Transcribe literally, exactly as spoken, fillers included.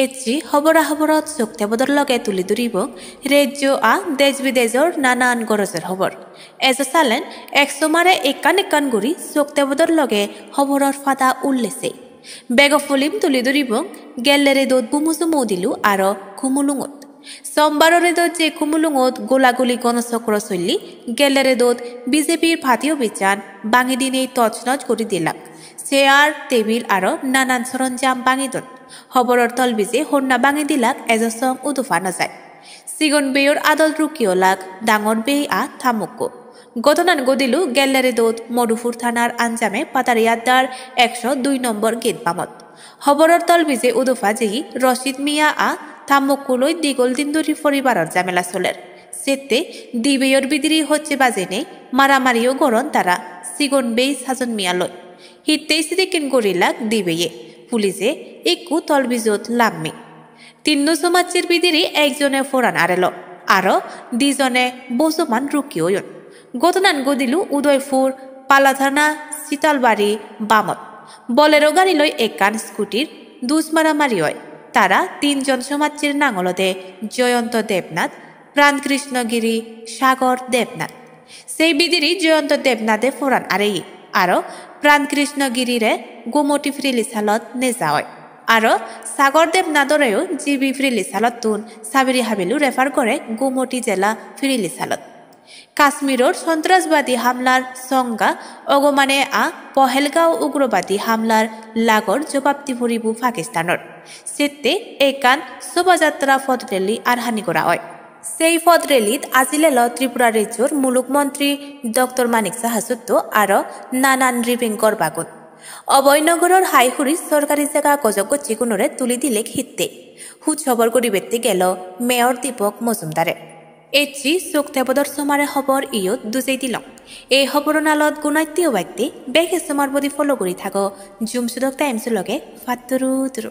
Ecche hobora hoborot Chog Tebodor loge tuli duribong rejjo a dej bidejor nanan gorojor hobor. Ejo salen ek somare ekkan ekkan guri Chog Tebodor loge hoboror pada ullesei. Bego pulim tuli duribong gelle redot bumu sumu udilu aro Khumulungot. Sombaro redot je Khumulungot golaguli gonosokro solli, gelle redot B J P-r party office-an bangi dinei toj noj guri dilak. Chair, table aro nanan soronjam bangi don. Hoboror tolbije honna bangi dilak ejo song udupa no jai. Sigon beyor adot rukki olak dangor bey a ta mokko. Godonan godilo gelle redot Modupur thanar anjame Patari addar ekso dui nombor gate bamot. Hoboror tolbije udupa jeye Roshid Mia a ta mokko loi digol din dhuri poribaror jamela soler. Sette di beyor bidire hojje bajenei maramariyo goron tara sigon bey Sajon Mia loi. Hittei sidikken gorilak di beye, pulije ikku tolbijot lamme. Tinno somajjer bidire ekjone poran arelo, aro dijone bojoman rukki oyon. Godonan godilo Udaipur Palathana Sitalbari bamot. Bolero gari loi ekkan scooty-r duj maramari oi. Tara tinjon somajjer nang olode Joyonto Debnath, Pran Krishna Giri, Sagor Debnath. Sei bidire Joyonto Debnathe poran areye, aro Pran Krishna Girire Gomoti pirili salot neja oi. Aro Sagor Debnathoreyo G B pirili salottun sabiri habilu refer gore Gomoti jela pirili salot. Kashmiror sontrasbadi hamlar songha ogomane a Pahalgam ugrobadi hamlar lagor jobab di puribo Pakistanor. Sette ekkan sobhajatra pod rally arhani gora oi. Sei pod rally-t ajil elo Tripura rejjor muluk montri Doctor Manik Saha sutto aro nanan ribing gorbagun. Abhoynogoror hai hure sorkari jaga gojok gocchegunore tuli dilek hittei. Huj hobor guribette gelo Mayor Deepak Majumdare. Ecche Chog Tebodor somare hobor iyot dujei dilong. Ei hoboronalot gunatte obatte bege somar bodi follow guri thago Jumsudok Times loge. Patturu turu.